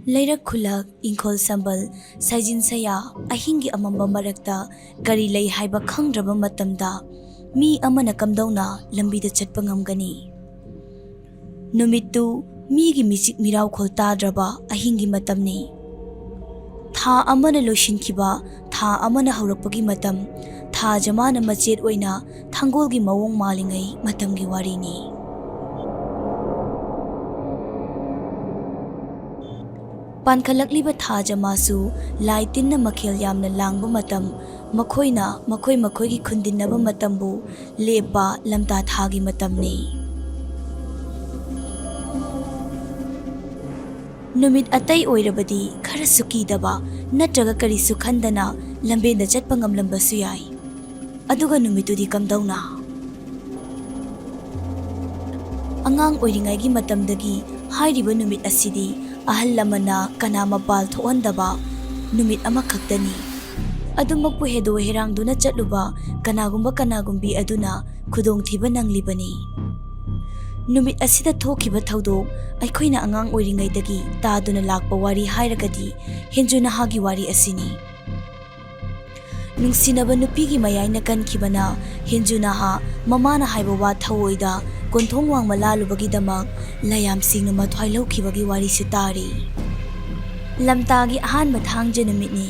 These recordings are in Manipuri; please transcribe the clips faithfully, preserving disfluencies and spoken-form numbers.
ꯂꯩꯔꯛ ꯈꯨꯜꯂꯛ, ꯏꯪꯈꯣꯜ ꯁꯝꯕꯜ, ꯁꯥꯏꯖꯤꯟ ꯁꯌꯥ, ꯑꯍꯤꯡꯒꯤ ꯑꯃꯝꯕ ꯃꯔꯛꯇ ꯀꯔꯤ ꯂꯩ ꯍꯥꯏꯕ ꯈꯪꯗ꯭ꯔꯕ ꯃꯇꯝꯗ ꯃꯤ ꯑꯃꯅ ꯀꯝꯗꯧꯅ ꯂꯝꯕꯤꯗ ꯆꯠꯄ ꯉꯝꯒꯅꯤ? ꯅꯨꯃꯤꯠꯇꯨ ꯃꯤꯒꯤ ꯃꯤꯆꯤꯛ ꯃꯤꯔꯥꯎꯈꯣꯜ ꯇꯥꯗ꯭ꯔꯕ ꯑꯍꯤꯡꯒꯤ ꯃꯇꯝꯅꯤ꯫ ꯊꯥ ꯑꯃꯅ ꯂꯣꯏꯁꯤꯟꯈꯤꯕ, ꯊꯥ ꯑꯃꯅ ꯍꯧꯔꯛꯄꯒꯤ ꯃꯇꯝ, ꯊꯥ ꯖꯃꯥꯅ ꯃꯆꯦꯠ ꯑꯣꯏꯅ ꯊꯥꯡꯒꯣꯜꯒꯤ ꯃꯑꯣꯡ ꯃꯥꯜꯂꯤꯉꯩ ꯃꯇꯝꯒꯤ ꯋꯥꯔꯤꯅꯤ꯫ ꯄꯥꯟꯈꯠꯂꯛꯂꯤꯕ ꯊꯥ ꯖꯃꯥꯁꯨ ꯂꯥꯏ ꯇꯤꯟꯅ ꯃꯈꯦꯜ ꯌꯥꯝꯅ ꯂꯥꯡꯕ ꯃꯇꯝ, ꯃꯈꯣꯏꯅ ꯃꯈꯣꯏ ꯃꯈꯣꯏꯒꯤ ꯈꯨꯟꯗꯤꯟꯅꯕ ꯃꯇꯝꯕꯨ ꯂꯦꯞꯄ ꯂꯝꯇꯥ ꯊꯥꯒꯤ ꯃꯇꯝꯅꯤ꯫ ꯅꯨꯃꯤꯠ ꯑꯇꯩ ꯑꯣꯏꯔꯕꯗꯤ ꯈꯔꯁꯨ ꯀꯤꯗꯕ ꯅꯠꯇ꯭ꯔꯒ ꯀꯔꯤꯁꯨ ꯈꯟꯗꯅ ꯂꯝꯕꯦꯟꯗ ꯆꯠꯄ ꯉꯝꯂꯝꯕꯁꯨ ꯌꯥꯏ꯫ ꯑꯗꯨꯒ ꯅꯨꯃꯤꯠꯇꯨꯗꯤ ꯀꯝꯗꯧꯅ? ꯑꯉꯥꯡ ꯑꯣꯏꯔꯤꯉꯩꯒꯤ ꯃꯇꯝꯗꯒꯤ ꯍꯥꯏꯔꯤꯕ ꯅꯨꯃꯤꯠ ꯑꯁꯤꯗꯤ ꯑꯍꯜ ꯂꯃꯟꯅ ꯀꯅꯥ ꯃꯄꯥꯜ ꯊꯣꯛꯍꯟꯗꯕ ꯅꯨꯃꯤꯠ ꯑꯃꯈꯛꯇꯅꯤ꯫ ꯑꯗꯨꯃꯛꯄꯨ ꯍꯦꯗꯣ ꯍꯦꯔꯥꯡꯗꯨꯅ ꯆꯠꯂꯨꯕ ꯀꯅꯥꯒꯨꯝꯕ ꯀꯅꯥꯒꯨꯝꯕꯤ ꯑꯗꯨꯅ ꯈꯨꯗꯣꯡꯊꯤꯕ ꯅꯪꯂꯤꯕꯅꯤ꯫ ꯅꯨꯃꯤꯠ ꯑꯁꯤꯗ ꯊꯣꯛꯈꯤꯕ ꯊꯧꯗꯣꯛ, ꯑꯩꯈꯣꯏꯅ ꯑꯉꯥꯡ ꯑꯣꯏꯔꯤꯉꯩꯗꯒꯤ ꯇꯥꯗꯨꯅ ꯂꯥꯛꯄ ꯋꯥꯔꯤ ꯍꯥꯏꯔꯒꯗꯤ ꯍꯦꯟꯖꯨ ꯅꯍꯥꯒꯤ ꯋꯥꯔꯤ ꯑꯁꯤꯅꯤ꯫ ꯅꯨꯡꯁꯤꯅꯕ ꯅꯨꯄꯤꯒꯤ ꯃꯌꯥꯏꯅ ꯀꯟꯈꯤꯕꯅ ꯍꯦꯟꯖꯨ ꯅꯍꯥ ꯃꯃꯥꯅ ꯍꯥꯏꯕ ꯋꯥ ꯊꯧꯑꯣꯏꯗ ꯀꯣꯟꯊꯣꯡ ꯋꯥꯡꯃ ꯂꯥꯜꯂꯨꯕꯒꯤꯗꯃꯛ ꯂꯥꯏꯌꯥꯝꯁꯤꯡꯅ ꯃꯊ꯭ꯋꯥꯏ ꯂꯧꯈꯤꯕꯒꯤ ꯋꯥꯔꯤꯁꯨ ꯇꯥꯔꯤ꯫ ꯂꯝꯇꯥꯒꯤ ꯑꯍꯥꯟꯕ ꯊꯥꯡꯖ ꯅꯨꯃꯤꯠꯅꯤ꯫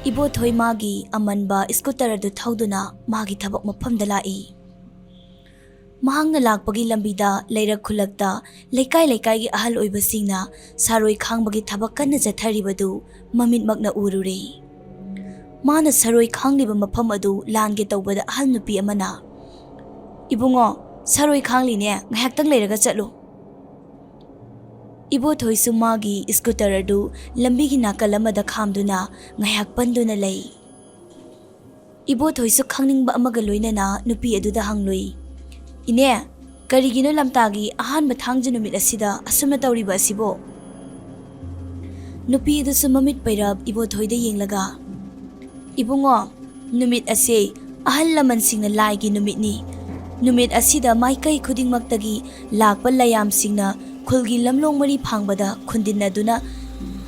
ꯏꯕꯣꯊꯣꯏ ꯃꯥꯒꯤ ꯑꯃꯟꯕ ꯁ꯭ꯀꯨꯇꯔ ꯑꯗꯨ ꯊꯧꯗꯨꯅ ꯃꯥꯒꯤ ꯊꯕꯛ ꯃꯐꯝꯗ ꯂꯥꯛꯏ꯫ ꯃꯍꯥꯛꯅ ꯂꯥꯛꯄꯒꯤ ꯂꯝꯕꯤꯗ ꯂꯩꯔꯛ ꯈꯨꯜꯂꯛꯇ ꯂꯩꯀꯥꯏ ꯂꯩꯀꯥꯏꯒꯤ ꯑꯍꯜ ꯑꯣꯏꯕꯁꯤꯡꯅ ꯁꯥꯔꯣꯏ ꯈꯥꯡꯕꯒꯤ ꯊꯕꯛ ꯀꯟꯅ ꯆꯠꯊꯔꯤꯕꯗꯨ ꯃꯃꯤꯠꯃꯛꯅ ꯎꯔꯨꯔꯦ꯫ ꯃꯥꯅ ꯁꯥꯔꯣꯏ ꯈꯥꯡꯂꯤꯕ ꯃꯐꯝ ꯑꯗꯨ ꯂꯥꯟꯒꯦ ꯇꯧꯕꯗ ꯑꯍꯜ ꯅꯨꯄꯤ ꯑꯃꯅ, "ꯏꯕꯨꯡꯉꯣ, ꯁꯥꯔꯣꯏ ꯈꯥꯡꯂꯤꯅꯦ, ꯉꯥꯏꯍꯥꯛꯇꯪ ꯂꯩꯔꯒ ꯆꯠꯂꯨ꯫" ꯏꯕꯣꯊꯣꯏꯁꯨ ꯃꯥꯒꯤ ꯁ꯭ꯀꯨꯇꯔ ꯑꯗꯨ ꯂꯝꯕꯤꯒꯤ ꯅꯥꯀꯜ ꯑꯃꯗ ꯈꯥꯝꯗꯨꯅ ꯉꯥꯏꯍꯥꯛ ꯄꯟꯗꯨꯅ ꯂꯩ꯫ ꯏꯕꯣꯊꯣꯏꯁꯨ ꯈꯪꯅꯤꯡꯕ ꯑꯃꯒ ꯂꯣꯏꯅꯅ ꯅꯨꯄꯤ ꯑꯗꯨꯗ ꯍꯪꯂꯨꯏ, "ꯏꯅꯦ, ꯀꯔꯤꯒꯤꯅꯣ ꯂꯝꯇꯥꯒꯤ ꯑꯍꯥꯟꯕ ꯊꯥꯡꯖ ꯅꯨꯃꯤꯠ ꯑꯁꯤꯗ ꯑꯁꯨꯝꯅ ꯇꯧꯔꯤꯕ ꯑꯁꯤꯕꯣ?" ꯅꯨꯄꯤ ꯑꯗꯨꯁꯨ ꯃꯃꯤꯠ ꯄꯩꯔꯞ ꯏꯕꯣꯊꯣꯏꯗ ꯌꯦꯡꯂꯒ, "ꯏꯕꯨꯡꯉꯣ, ꯅꯨꯃꯤꯠ ꯑꯁꯤ ꯑꯍꯜ ꯂꯃꯟꯁꯤꯡꯅ ꯂꯥꯏꯒꯤ ꯅꯨꯃꯤꯠꯅꯤ꯫ ꯅꯨꯃꯤꯠ ꯑꯁꯤꯗ ꯃꯥꯏꯀꯩ ꯈꯨꯗꯤꯡꯃꯛꯇꯒꯤ ꯂꯥꯛꯄ ꯂꯥꯏꯌꯥꯝꯁꯤꯡꯅ ꯈꯨꯜꯒꯤ ꯂꯝꯂꯣꯡ ꯃꯔꯤ ꯐꯥꯡꯕꯗ ꯈꯨꯟꯗꯤꯟꯅꯗꯨꯅ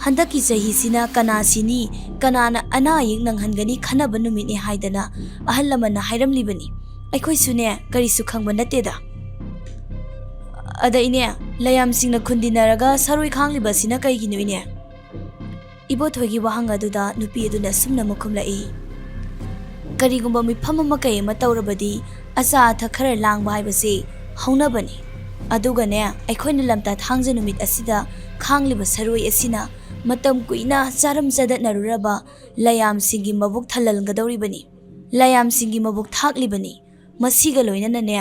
ꯍꯟꯗꯛꯀꯤ ꯆꯍꯤꯁꯤꯅ ꯀꯅꯥ ꯁꯤꯅꯤ, ꯀꯅꯥꯅ ꯑꯅꯥ ꯑꯌꯦꯛ ꯅꯪꯍꯟꯒꯅꯤ ꯈꯟꯅꯕ ꯅꯨꯃꯤꯠꯅꯤ ꯍꯥꯏꯗꯅ ꯑꯍꯜ ꯂꯃꯟꯅ ꯍꯥꯏꯔꯝꯂꯤꯕꯅꯤ꯫ ꯑꯩꯈꯣꯏꯁꯨꯅꯦ, ꯀꯔꯤꯁꯨ ꯈꯪꯕ ꯅꯠꯇꯦꯗ꯫ ꯑꯗ ꯏꯅꯦ, ꯂꯌꯥꯝꯁꯤꯡꯅ ꯈꯨꯟꯗꯤꯟꯅꯔꯒ ꯁꯔꯣꯏ ꯈꯥꯡꯂꯤꯕꯁꯤꯅ ꯀꯩꯒꯤꯅꯣ ꯏꯅꯦ? ꯏꯕꯣꯊꯣꯏꯒꯤ ꯋꯥꯍꯪ ꯑꯗꯨꯗ ꯅꯨꯄꯤ ꯑꯗꯨꯅ ꯑꯁꯨꯝꯅ ꯑꯃꯨꯛ ꯈꯨꯝꯂꯛꯏ, ꯀꯔꯤꯒꯨꯝꯕ ꯃꯤꯐꯝ ꯑꯃ ꯀꯩ ꯑꯃ ꯇꯧꯔꯕꯗꯤ ꯑꯆꯥ ꯑꯊꯛ ꯈꯔ ꯂꯥꯡꯕ ꯍꯥꯏꯕꯁꯤ ꯍꯧꯅꯕꯅꯤ꯫ ꯑꯗꯨꯒꯅꯦ, ꯑꯩꯈꯣꯏꯅ ꯂꯝꯇꯥ ꯊꯥꯡꯖ ꯅꯨꯃꯤꯠ ꯑꯁꯤꯗ ꯈꯥꯡꯂꯤꯕ ꯁꯔꯣꯏ ꯑꯁꯤꯅ ꯃꯇꯝ ꯀꯨꯏꯅ ꯆꯥꯔꯝ ꯆꯗꯠꯅꯔꯨꯔꯕ ꯂꯌꯥꯝꯁꯤꯡꯒꯤ ꯃꯕꯨꯛ ꯊꯜꯍꯟꯒꯗꯧꯔꯤꯕꯅꯤ꯫ ꯂꯌꯥꯝꯁꯤꯡꯒꯤ ꯃꯕꯨꯛ ꯊꯥꯛꯂꯤꯕꯅꯤ꯫ ꯃꯁꯤꯒ ꯂꯣꯏꯅꯅꯅꯦ,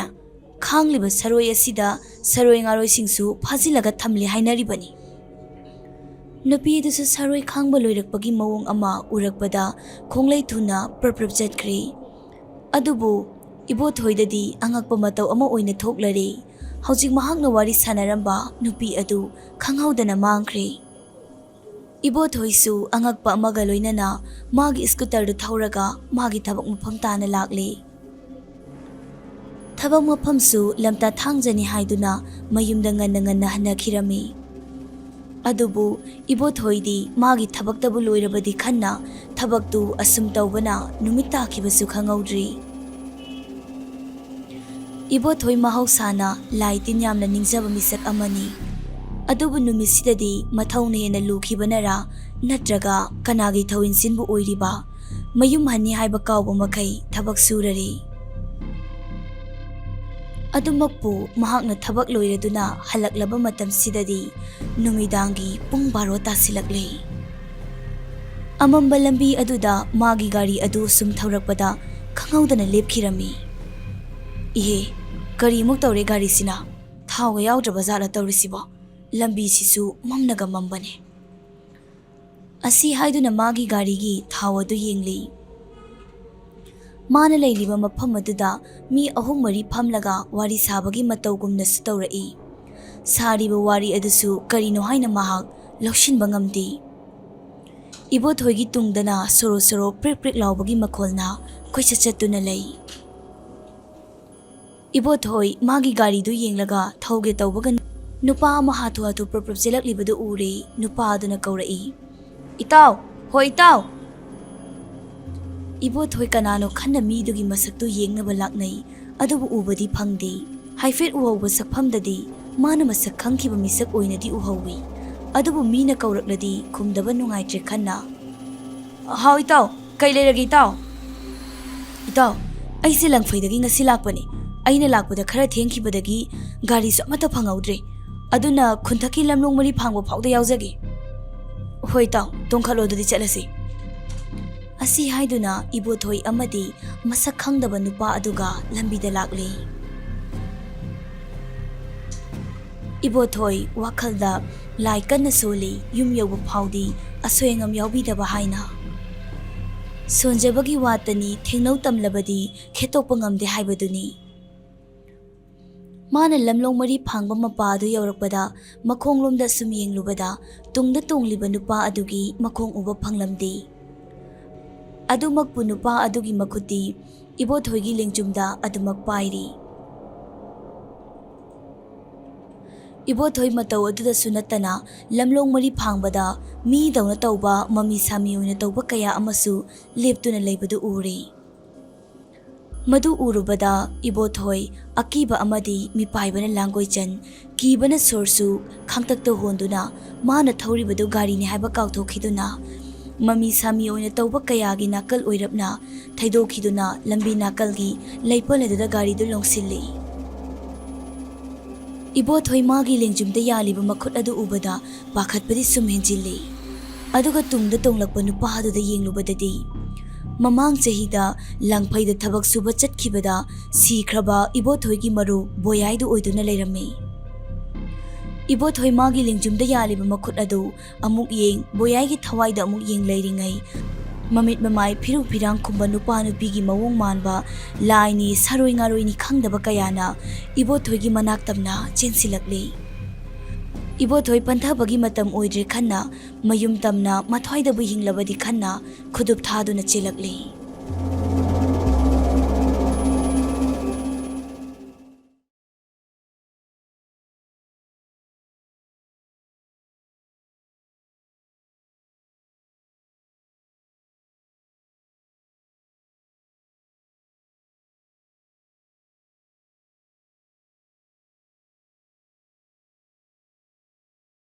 ꯈꯥꯡꯂꯤꯕ ꯁꯔꯣꯏ ꯑꯁꯤꯗ ꯁꯔꯣꯏ ꯉꯥꯔꯣꯏꯁꯤꯡꯁꯨ ꯐꯥꯖꯤꯜꯂꯒ ꯊꯝꯂꯤ ꯍꯥꯏꯅꯔꯤꯕꯅꯤ꯫ ꯅꯨꯄꯤ ꯑꯗꯨꯁꯨ ꯁꯔꯣꯏ ꯈꯥꯡꯕ ꯂꯣꯏꯔꯛꯄꯒꯤ ꯃꯑꯣꯡ ꯑꯃ ꯎꯔꯛꯄꯗ ꯈꯣꯡꯂꯩ ꯊꯨꯅ ꯄ꯭ꯔꯞ ꯄ꯭ꯔꯞ ꯆꯠꯈ꯭ꯔꯦ꯫ ꯑꯗꯨꯕꯨ ꯏꯕꯣꯊꯣꯏꯗꯗꯤ ꯑꯉꯛꯄ ꯃꯇꯧ ꯑꯃ ꯑꯣꯏꯅ ꯊꯣꯛꯂꯔꯦ꯫ ꯍꯧꯖꯤꯛ ꯃꯍꯥꯛꯅ ꯋꯥꯔꯤ ꯁꯥꯟꯅꯔꯝꯕ ꯅꯨꯄꯤ ꯑꯗꯨ ꯈꯪꯍꯧꯗꯅ ꯃꯥꯡꯈ꯭ꯔꯦ꯫ ꯏꯕꯣꯊꯣꯏꯁꯨ ꯑꯉꯛꯄ ꯑꯃꯒ ꯂꯣꯏꯅꯅ ꯃꯥꯒꯤ ꯁ꯭ꯀꯨꯇꯔꯗꯨ ꯊꯧꯔꯒ ꯃꯥꯒꯤ ꯊꯕꯛ ꯃꯐꯝ ꯇꯥꯅ ꯂꯥꯛꯂꯦ꯫ ꯊꯕꯛ ꯃꯐꯝꯁꯨ ꯂꯝꯇꯥ ꯊꯥꯡꯖꯅꯤ ꯍꯥꯏꯗꯨꯅ ꯃꯌꯨꯝꯗ ꯉꯟꯅ ꯉꯟꯅ ꯍꯟꯅꯈꯤꯔꯝꯃꯤ꯫ ꯑꯗꯨꯕꯨ ꯏꯕꯣꯊꯣꯏꯗꯤ ꯃꯥꯒꯤ ꯊꯕꯛꯇꯕꯨ ꯂꯣꯏꯔꯕꯗꯤ ꯈꯟꯅ ꯊꯕꯛꯇꯨ ꯑꯁꯨꯝ ꯇꯧꯕꯅ ꯅꯨꯃꯤꯠ ꯇꯥꯈꯤꯕꯁꯨ ꯈꯪꯍꯧꯗ꯭ꯔꯤ꯫ ꯏꯕꯣꯊꯣꯏ ꯃꯍꯧꯁꯥꯅ ꯂꯥꯏ ꯇꯤꯟ ꯌꯥꯝꯅ ꯅꯤꯡꯖꯕ ꯃꯤꯁꯛ ꯑꯃꯅꯤ꯫ ꯑꯗꯨꯕꯨ ꯅꯨꯃꯤꯠꯁꯤꯗꯗꯤ ꯃꯊꯧꯅ ꯍꯦꯟꯅ ꯂꯨꯈꯤꯕꯅꯔꯥ, ꯅꯠꯇ꯭ꯔꯒ ꯀꯅꯥꯒꯤ ꯊꯧꯏꯟꯁꯤꯟꯕꯨ ꯑꯣꯏꯔꯤꯕ, ꯃꯌꯨꯝ ꯍꯟꯅꯤ ꯍꯥꯏꯕ ꯀꯥꯎꯕ ꯃꯈꯩ ꯊꯕꯛ ꯁꯨꯔꯔꯦ꯫ ꯑꯗꯨꯃꯛꯄꯨ ꯃꯍꯥꯛꯅ ꯊꯕꯛ ꯂꯣꯏꯔꯗꯨꯅ ꯍꯜꯂꯛꯂꯕ ꯃꯇꯝꯁꯤꯗꯗꯤ ꯅꯨꯃꯤꯗꯥꯡꯒꯤ ꯄꯨꯡ ꯕꯥꯔꯣ ꯇꯥꯁꯤꯜꯂꯛꯂꯦ꯫ ꯑꯃꯝꯕ ꯂꯝꯕꯤ ꯑꯗꯨꯗ ꯃꯥꯒꯤ ꯒꯥꯔꯤ ꯑꯗꯨ ꯁꯨꯝ ꯊꯧꯔꯛꯄꯗ ꯈꯪꯍꯧꯗꯅ ꯂꯦꯞꯈꯤꯔꯝꯃꯤ꯫ ꯏꯍꯦ, ꯀꯔꯤꯃꯨꯛ ꯇꯧꯔꯦ ꯒꯥꯔꯤꯁꯤꯅ? ꯊꯥꯎꯒ ꯌꯥꯎꯗ꯭ꯔꯕ ꯖꯥꯠꯂ ꯇꯧꯔꯤꯁꯤꯕꯣ? ꯂꯝꯕꯤꯁꯤꯁꯨ ꯃꯝꯅꯒ ꯃꯝꯕꯅꯦ꯫ ꯑꯁꯤ ꯍꯥꯏꯗꯨꯅ ꯃꯥꯒꯤ ꯒꯥꯔꯤꯒꯤ ꯊꯥꯎ ꯑꯗꯨ ꯌꯦꯡꯂꯤ꯫ ꯃꯥꯅ ꯂꯩꯔꯤꯕ ꯃꯐꯝ ꯑꯗꯨꯗ ꯃꯤ ꯑꯍꯨꯝ ꯃꯔꯤ ꯐꯝꯂꯒ ꯋꯥꯔꯤ ꯁꯥꯕꯒꯤ ꯃꯇꯧꯒꯨꯝꯅꯁꯨ ꯇꯧꯔꯛꯏ꯫ ꯁꯥꯔꯤꯕ ꯋꯥꯔꯤ ꯑꯗꯨꯁꯨ ꯀꯔꯤꯅꯣ ꯍꯥꯏꯅ ꯃꯍꯥꯛ ꯂꯧꯁꯤꯟꯕ ꯉꯝꯗꯦ꯫ ꯏꯕꯣꯊꯣꯏꯒꯤ ꯇꯨꯡꯗꯅ ꯁꯣꯔꯣ ꯁꯣꯔꯣ ꯄ꯭ꯔꯤꯛ ꯄ꯭ꯔꯤꯛ ꯂꯥꯎꯕꯒꯤ ꯃꯈꯣꯜꯅ ꯀꯣꯏꯆꯠ ꯆꯠꯇꯨꯅ ꯂꯩ꯫ ꯏꯕꯣꯊꯣꯏ ꯃꯥꯒꯤ ꯒꯥꯔꯤꯗꯨ ꯌꯦꯡꯂꯒ ꯊꯧꯒꯦ ꯇꯧꯕꯒ ꯅꯨꯄꯥ ꯑꯃ ꯍꯥꯊꯨ ꯍꯥꯊꯨ ꯄ꯭ꯔꯞ ꯄ꯭ꯔꯞ ꯆꯦꯜꯂꯛꯂꯤꯕꯗꯨ ꯎꯔꯦ꯫ ꯅꯨꯄꯥ ꯑꯗꯨꯅ ꯀꯧꯔꯛꯏ, "ꯏꯇꯥꯎ! ꯍꯣ ꯏꯇꯥꯎ!" ꯏꯕꯣꯊꯣꯏ ꯀꯅꯥꯅꯣ ꯈꯟꯅ ꯃꯤꯗꯨꯒꯤ ꯃꯁꯛꯇꯨ ꯌꯦꯡꯅꯕ ꯂꯥꯛꯅꯩ, ꯑꯗꯨꯕꯨ ꯎꯕꯗꯤ ꯐꯪꯗꯦ꯫ ꯍꯥꯏꯐꯦꯠ ꯎꯍꯧꯕ ꯁꯛꯐꯝꯗꯗꯤ ꯃꯥꯅ ꯃꯁꯛ ꯈꯪꯈꯤꯕ ꯃꯤꯁꯛ ꯑꯣꯏꯅꯗꯤ ꯎꯍꯧꯏ, ꯑꯗꯨꯕꯨ ꯃꯤꯅ ꯀꯧꯔꯛꯂꯗꯤ ꯈꯨꯝꯗꯕ ꯅꯨꯡꯉꯥꯏꯇ꯭ꯔꯦ ꯈꯟꯅ꯫ "ꯍꯥꯎ ꯏꯇꯥꯎ, ꯀꯩ ꯂꯩꯔꯒꯦ ꯏꯇꯥꯎ?" "ꯏꯇꯥꯎ, ꯑꯩꯁꯦ ꯂꯪꯐꯩꯗꯒꯤ ꯉꯁꯤ ꯂꯥꯛꯄꯅꯤ꯫ ꯑꯩꯅ ꯂꯥꯛꯄꯗ ꯈꯔ ꯊꯦꯡꯈꯤꯕꯗꯒꯤ ꯒꯥꯔꯤꯁꯨ ꯑꯃꯠꯇ ꯐꯪꯍꯧꯗ꯭ꯔꯦ꯫ ꯑꯗꯨꯅ ꯈꯨꯟꯊꯛꯀꯤ ꯂꯝꯂꯣꯡ ꯃꯔꯤ ꯐꯥꯡꯕ ꯐꯥꯎꯗ ꯌꯥꯎꯖꯒꯦ꯫" "ꯍꯣꯏ ꯏꯇꯥꯎ, ꯇꯣꯡꯈꯠꯂꯣ, ꯑꯗꯨꯗꯤ ꯆꯠꯂꯁꯤ꯫" ꯑꯁꯤ ꯍꯥꯏꯗꯨꯅ ꯏꯕꯣꯊꯣꯏ ꯑꯃꯗꯤ ꯃꯁꯛ ꯈꯪꯗꯕ ꯅꯨꯄꯥ ꯑꯗꯨꯒ ꯂꯝꯕꯤꯗ ꯂꯥꯛꯂꯤ꯫ ꯏꯕꯣꯊꯣꯏ ꯋꯥꯈꯜꯗ ꯂꯥꯏ ꯀꯟꯅ ꯁꯣꯜꯂꯤ, ꯌꯨꯝ ꯌꯧꯕ ꯐꯥꯎꯗꯤ ꯑꯁꯣꯏ ꯑꯉꯥꯝ ꯌꯥꯎꯕꯤꯗꯕ ꯍꯥꯏꯅ꯫ ꯁꯣꯟꯖꯕꯒꯤ ꯋꯥꯇꯅꯤ, ꯊꯦꯡꯅꯧ ꯇꯝꯂꯕꯗꯤ ꯈꯦꯠꯇꯣꯛꯄ ꯉꯝꯗꯦ ꯍꯥꯏꯕꯗꯨꯅꯤ꯫ ꯃꯥꯅ ꯂꯝꯂꯣꯡ ꯃꯔꯤ ꯐꯥꯡꯕ ꯃꯄꯥ ꯑꯗꯨ ꯌꯧꯔꯛꯄꯗ ꯃꯈꯣꯡꯂꯣꯝꯗ ꯁꯨꯝ ꯌꯦꯡꯂꯨꯕꯗ ꯇꯨꯡꯗ ꯇꯣꯡꯂꯤꯕ ꯅꯨꯄꯥ ꯑꯗꯨꯒꯤ ꯃꯈꯣꯡ ꯎꯕ ꯐꯪꯂꯝꯗꯦ꯫ ꯑꯗꯨꯃꯛꯄꯨ ꯅꯨꯄꯥ ꯑꯗꯨꯒꯤ ꯃꯈꯨꯠꯇꯤ ꯏꯕꯣꯊꯣꯏꯒꯤ ꯂꯦꯡꯖꯨꯝꯗ ꯑꯗꯨꯃꯛ ꯄꯥꯏꯔꯤ꯫ ꯏꯕꯣꯊꯣꯏ ꯃꯇꯧ ꯑꯗꯨꯗꯁꯨ ꯅꯠꯇꯅ ꯂꯝꯂꯣꯡ ꯃꯔꯤ ꯐꯥꯡꯕꯗ ꯃꯤꯗꯧꯅ ꯇꯧꯕ ꯃꯃꯤ ꯁꯥꯃꯤ ꯑꯣꯏꯅ ꯇꯧꯕ ꯀꯌꯥ ꯑꯃꯁꯨ ꯂꯦꯞꯇꯨꯅ ꯂꯩꯕꯗꯨ ꯎꯔꯦ꯫ ꯃꯗꯨ ꯎꯔꯨꯕꯗ ꯏꯕꯣꯊꯣꯏ ꯑꯀꯤꯕ ꯑꯃꯗꯤ ꯃꯤꯄꯥꯏꯕꯅ ꯂꯥꯡꯒꯣꯏꯆꯟ, ꯀꯤꯕꯅ ꯁꯣꯔꯁꯨ ꯈꯥꯡꯇꯛꯇ ꯍꯣꯟꯗꯨꯅ ꯃꯥꯅ ꯊꯧꯔꯤꯕꯗꯨ ꯒꯥꯔꯤꯅꯤ ꯍꯥꯏꯕ ꯀꯥꯎꯊꯣꯛꯈꯤꯗꯨꯅ ꯃꯃꯤ ꯁꯥꯃꯤ ꯑꯣꯏꯅ ꯇꯧꯕ ꯀꯌꯥꯒꯤ ꯅꯥꯀꯜ ꯑꯣꯏꯔꯞꯅ ꯊꯩꯗꯣꯛꯈꯤꯗꯨꯅ ꯂꯝꯕꯤ ꯅꯥꯀꯜꯒꯤ ꯂꯩꯄꯜ ꯑꯗꯨꯗ ꯒꯥꯔꯤꯗꯨ ꯂꯣꯡꯁꯤꯜꯂꯤ꯫ ꯏꯕꯣꯊꯣꯏ ꯃꯥꯒꯤ ꯂꯦꯡꯖꯨꯝꯗ ꯌꯥꯜꯂꯤꯕ ꯃꯈꯨꯠ ꯑꯗꯨ ꯎꯕꯗ ꯄꯥꯈꯠꯄꯗꯤ ꯁꯨꯝ ꯍꯦꯟꯖꯤꯜꯂꯤ꯫ ꯑꯗꯨꯒ ꯇꯨꯡꯗ ꯇꯣꯡꯂꯛꯄ ꯅꯨꯄꯥ ꯑꯗꯨꯗ ꯌꯦꯡꯂꯨꯕꯗꯗꯤ ꯃꯃꯥꯡ ꯆꯍꯤꯗ ꯂꯪꯐꯩꯗ ꯊꯕꯛ ꯁꯨꯕ ꯆꯠꯈꯤꯕꯗ ꯁꯤꯈ꯭ꯔꯕ ꯏꯕꯣꯊꯣꯏꯒꯤ ꯃꯔꯨꯞ ꯕꯣꯌꯥꯏꯗꯨ ꯑꯣꯏꯗꯨꯅ ꯂꯩꯔꯝꯃꯤ꯫ ꯏꯕꯣꯊꯣꯏ ꯃꯥꯒꯤ ꯂꯦꯡꯖꯨꯝꯗ ꯌꯥꯜꯂꯤꯕ ꯃꯈꯨꯠ ꯑꯗꯨ ꯑꯃꯨꯛ ꯌꯦꯡ, ꯕꯣꯌꯥꯏꯒꯤ ꯊꯋꯥꯏꯗ ꯑꯃꯨꯛ ꯌꯦꯡ ꯂꯩꯔꯤꯉꯩ, ꯃꯃꯤꯠ ꯃꯃꯥꯏ ꯐꯤꯔꯨ ꯐꯤꯔꯥꯡ ꯈꯨꯝꯕ ꯅꯨꯄꯥ ꯅꯨꯄꯤꯒꯤ ꯃꯑꯣꯡ ꯃꯥꯟꯕ ꯂꯥꯏꯅꯤ, ꯁꯥꯔꯣꯏ ꯉꯥꯔꯣꯏꯅꯤ ꯈꯪꯗꯕ ꯀꯌꯥꯅ ꯏꯕꯣꯊꯣꯏꯒꯤ ꯃꯅꯥꯛ ꯇꯝꯅ ꯆꯦꯟꯁꯤꯜꯂꯛꯂꯤ꯫ ꯏꯕꯣꯊꯣꯏ ꯄꯟꯊꯕꯒꯤ ꯃꯇꯝ ꯑꯣꯏꯗ꯭ꯔꯦ ꯈꯟꯅ ꯃꯌꯨꯝ ꯇꯝꯅ ꯃꯊ꯭ꯋꯥꯏꯗꯕꯨ ꯍꯤꯡꯂꯕꯗꯤ ꯈꯟꯅ ꯈꯨꯗꯨꯞ ꯊꯥꯗꯨꯅ ꯆꯦꯜꯂꯛꯂꯤ꯫